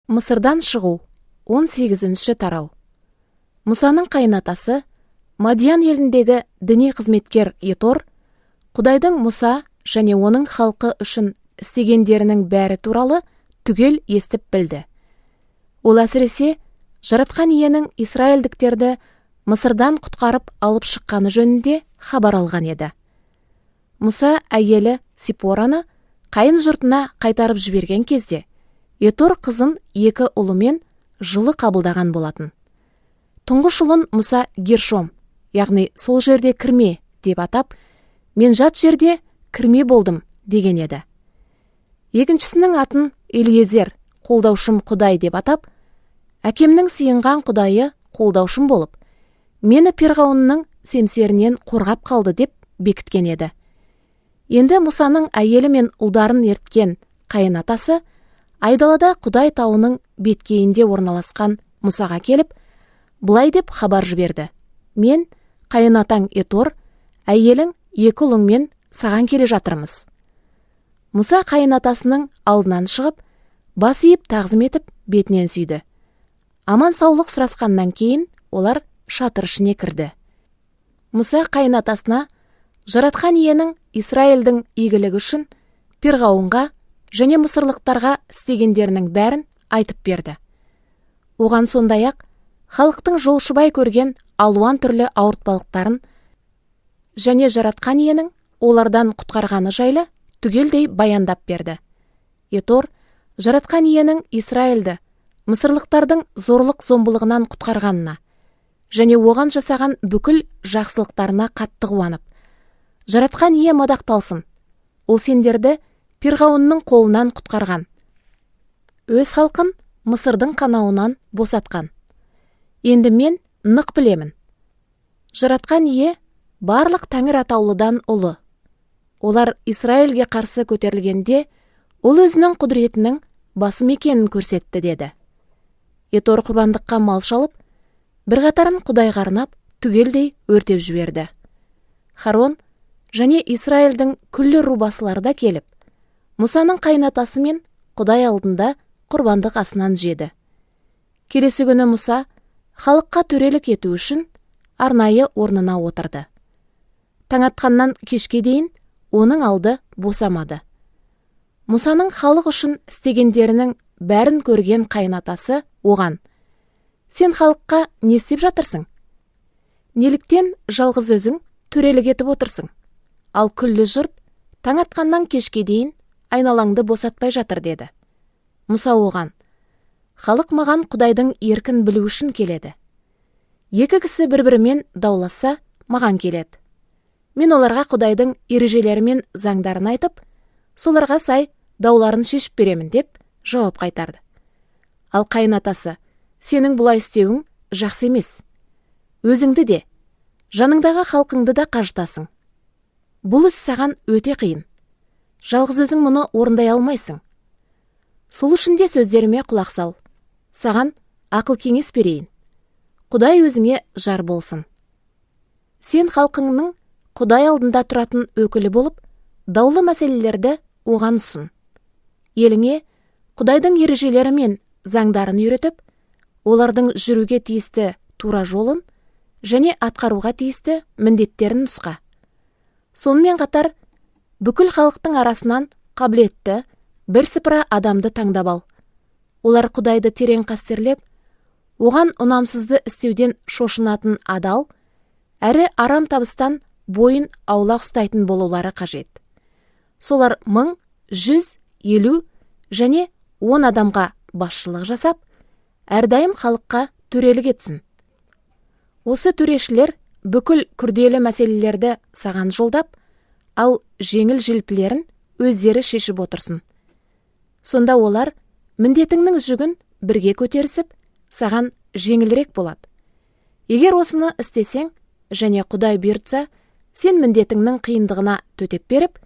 Мысырдан шығу, 18 тарау. Мұсаның қайынатасы, Мадиян еліндегі діни қызметкер Етор, Құдайдың Мұса және оның халқы үшін істегендерінің бәрі туралы түгел естіп білді. Ол әсіресе Жаратқан Иенің израильдіктерді Мысырдан құтқарып алып шыққаны жөнінде хабар алған еді. Мұса әйелі Сипораны қайын жұртына қайтарып жіберген кезде, Етор қызын екі ұлымен жылы қабылдаған болатын. Тұңғыш ұлын Мұса Гершом, яғни сол жерде кірме деп атап, мен жат жерде кірме болдым деген еді. Екіншісінің атын Елиезер, қолдаушым Құдай деп атап, әкемнің сыйынған Құдайы қолдаушым болып, мені перғауынның семсерінен қорғап қалды деп бекіткен еді. Енді Мұсаның әйелі мен ұлдарын ерткен қайын атасы айдалада Құдай тауының беткейінде орналасқан Мұсаға келіп, былай деп хабар жіберді: мен, қайын атаң Етор, әйелің, екі ұлыңмен саған келе жатырмыз. Мұса қайын атасының алдынан шығып, бас иіп тағзым етіп, бетінен сүйді. Аман саулық сұрасқаннан кейін олар шатыр ішіне кірді. Мұса қайын атасына Жаратқан Иенің Израильдің игілігі үшін перғауынға және мысырлықтарға істегендерінің бәрін айтып берді. Оған сондай-ақ халықтың жолшыбай көрген алуан түрлі ауыртпалықтарын және Жаратқан Иенің олардан құтқарғаны жайлы түгелдей баяндап берді. Етор Жаратқан Иенің Израильді мысырлықтардың зорлық зомбылығынан құтқарғанына және оған жасаған бүкіл жақсылықтарына қатты қуанып, Жаратқан Ие мадақталсын, ол сендерді перғауынның қолынан құтқарған, өз халқын Мысырдың қанауынан босатқан. Енді мен нық білемін, Жаратқан Ие барлық тәңір атаулыдан ұлы. Олар Израильге қарсы көтерілгенде, ол өзінің құдіретінің басым екенін көрсетті деді. Етор құрбандыққа мал шалып, бірқатарын Құдайға арнап, түгелдей өртеп жіберді. Харон және Израильдің күллі рубасылары да келіп, Мұсаның қайынатасы мен Құдай алдында құрбандық асынан жеді. Келесі күні Мұса халыққа төрелік ету үшін арнайы орнына отырды. Таң атқаннан кешке дейін оның алды босамады. Мұсаның халық үшін істегендерінің бәрін көрген қайынатасы оған: сен халыққа не істеп жатырсың? Неліктен жалғыз өзің төрелік етіп отырсың? Ал күллі жұрт таң атқаннан кешке дейін айналаңды босатпай жатыр деді. Мұса оған: халық маған Құдайдың еркін білу үшін келеді. Екі кісі бір-бірімен дауласса, маған келеді. Мен оларға Құдайдың ережелері мен заңдарын айтып, соларға сай дауларын шешіп беремін деп жауап қайтарды. Ал қайын атасы: сенің бұлай істеуің жақсы емес. Өзіңді де, жаныңдағы халқыңды да қажытасың. Бұл іс саған өте қиын. Жалғыз өзің мұны орындай алмайсың. Сол үшін де сөздеріме құлақ сал. Саған ақыл кеңес берейін. Құдай өзіңе жар болсын. Сен халқыңның Құдай алдында тұратын өкілі болып, даулы мәселелерді оған ұсын. Еліңе Құдайдың ережелері мен заңдарын үйретіп, олардың жүруге тиісті тура жолын және атқаруға тиісті міндеттерін нұсқа. Сонымен қатар, бүкіл халықтың арасынан қабілетті бірсыпыра адамды таңдап ал. Олар Құдайды терең қастерлеп, оған ұнамсызды істеуден шошынатын адал, әрі арам табыстан бойын аулақ ұстайтын болулары қажет. Солар 1000, 100, 50 және 10 адамға басшылық жасап, әрдайым халыққа төрелік етсін. Осы төрешілер бүкіл күрделі мәселелерді саған жолдап, ал жеңіл желпілерін өздері шешіп отырсын. Сонда олар міндетіңнің жүгін бірге көтерісіп, саған жеңілірек болады. Егер осыны істесең және Құдай бұйыртса, сен міндетіңнің қиындығына төтеп беріп,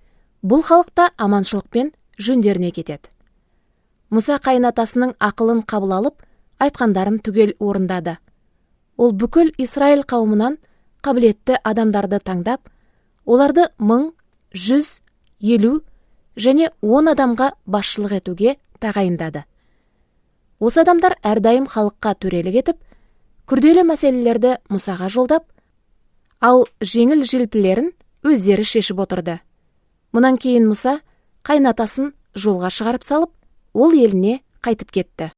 бұл халықта аманшылықпен жөндеріне кетеді. Мұса қайын атасының ақылын қабыл алып, айтқандарын түгел орындады. Ол бүкіл Израиль қауымынан қабілетті адамдарды таңдап, оларды 1000, 100, 50 және 10 адамға басшылық етуге тағайындады. Осы адамдар әрдайым халыққа төрелік етіп, күрделі мәселелерді Мұсаға жолдап, ал жеңіл желпілерін өздері шешіп отырды. Мұнан кейін Мұса қайынатасын жолға шығарып салып, ол еліне қайтып кетті.